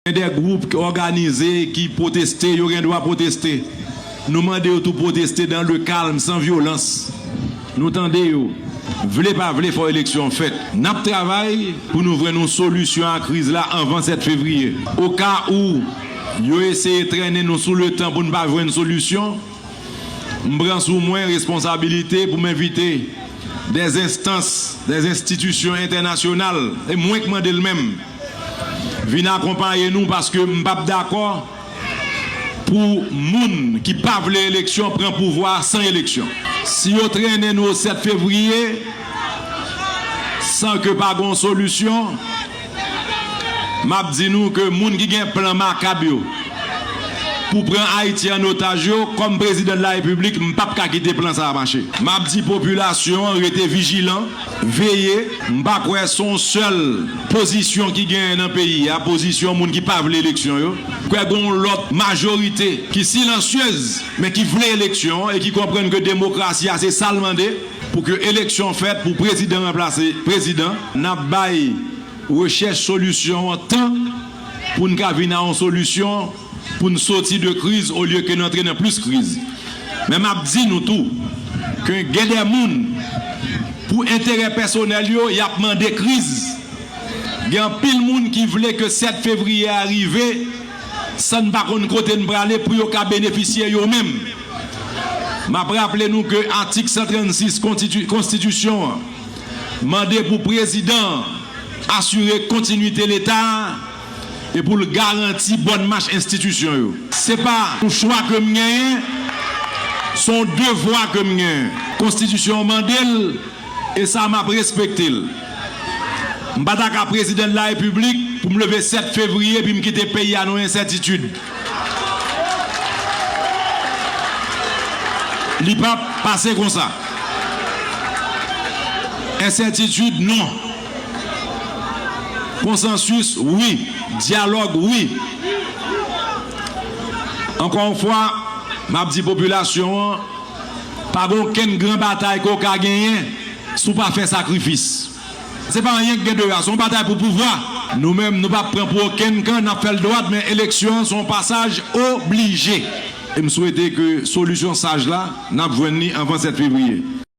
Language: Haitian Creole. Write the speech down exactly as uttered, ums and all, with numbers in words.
Gen de gwoup ki òganize, ki pwoteste, yo gen dwa pwoteste. Nou mande yo tou pwoteste dans le calme, san vyolans. Nou tande yo. Vle pa vle, fò eleksyon fèt. N ap travay pou nou jwenn yon solisyon a kriz la anvan sèt fevriye. Oka ou yo eseye trennen nou sou letan pou n pa jwenn solisyon, m pran sou mwen responsabilite pou m envite des instances, des institutions internationales, e mwen k mande l menm, vin akonpaye nou, paske m p ap dakò pou moun ki pa vle eleksyon pran pouvwa san eleksyon. Si yo trennen nou o sèt fevriye san ke pa gen yon solisyon, m ap di nou ke moun ki gen plan makab yo pou pran Ayiti an otaj yo, kòm prezidan de la repiblik, m p ap ka kite plan sa a mache. M ap di popilasyon an rete vijilan, veye. M pa kwè se yon sèl pozisyon ki genyen nan peyi a, pozisyon moun ki pa vle eleksyon yo. M kwè gen yon lòt majorite ki silansyez, men ki vle eleksyon e ki konprann ke demokrasi a se sa l mande, pou ke eleksyon fèt, pou prezidan ranplase prezidan. N ap bay rechèch solisyon an tan pou n ka vin a yon solisyon, pou n soti de kriz olye ke n antre nan plis kriz. Men m ap di nou tou ke gen de moun, pou enterè pèsonèl yo, y ap mande kriz. Gen anpil moun ki vle ke sèt fevriye a rive san n pa konn kote n prale pou yo ka benefisye yo menm. M ap raple nou ke atik san trannsis kontiti-, konstitisyon an mande pou prezidan an asire kontinwite Leta a e pou l garanti bòn mach enstitisyon yo. Se pa yon chwa ke m genyen, se yon devwa ke m genyen. Konstitisyon an mande l, e sa m ap respekte l. M pa ta ka prezidan de la repiblik pou m leve sèt fevriye epi m kite peyi a nan yon ensètitid. Li p ap pase konsa. Ensètitid, non. Konsansis, wi. Dyalòg, wi. Ankò yon fwa, m ap di popilasyon an, pa gen okenn gran batay ke w ka genyen si w pa fè sakrifis. Se pa anyen k gen de a, se yon batay pou pouvwa. Nou menm, nou p ap pran pou okenn kan, n ap fè l dwat, men eleksyon an se yon pasaj oblije. E m swete ke solisyon saj la, n ap jwenn li anvan sèt fevriye.